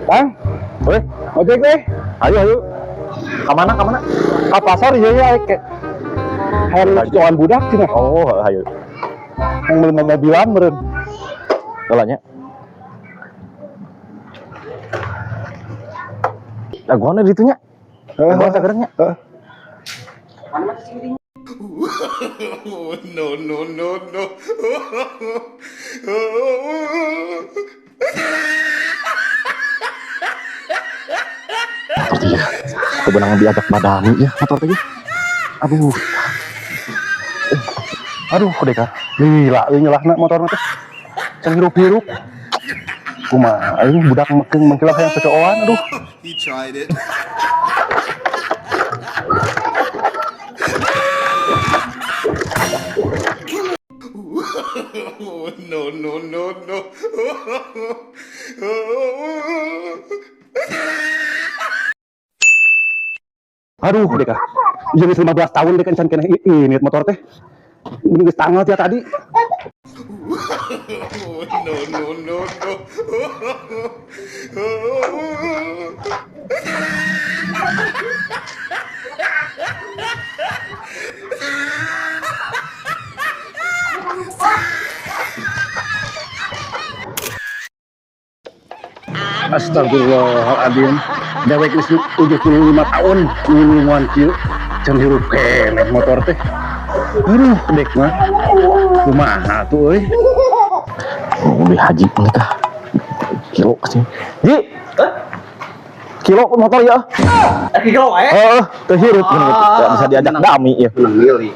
Kang, Weh, ojek weh. Ayo ayo. Kamana kamana? Ka pasar iya ya ke. Hayang cucuan budak cenah. Oh, ayo. Yang beli mobilan meureun. Heula nya. Dagoan di ditu nya. Dagoan sagereng nya. Heeh. No, no, no, no. Seperti ya. Kebenangan diajak badami ya motor teh. Aduh. Aduh, deka. Lila euy nyelahna motorna teh. Can hirup-hirup. Kumaha aing budak mekeng mengkilah hayang cocoan, aduh. He tried it. No, no, no, no. Aduh, deka. Ieu geus 15 tahun deka can keneh ini motor teh. Ini geus tanggal tia tadi. No, no, no, no. Astagfirullahaladzim. Dewek geus 75 tahun nungguan kieu can hirup keneh motor teh. Aduh, dek mah. Kumaha tuh euy? Oh, beli haji mereka. Kilo sih. Ji. Kilo motor ya. Kilo wae. Heeh, teu hirup bisa diajak dami ya. Menang milih.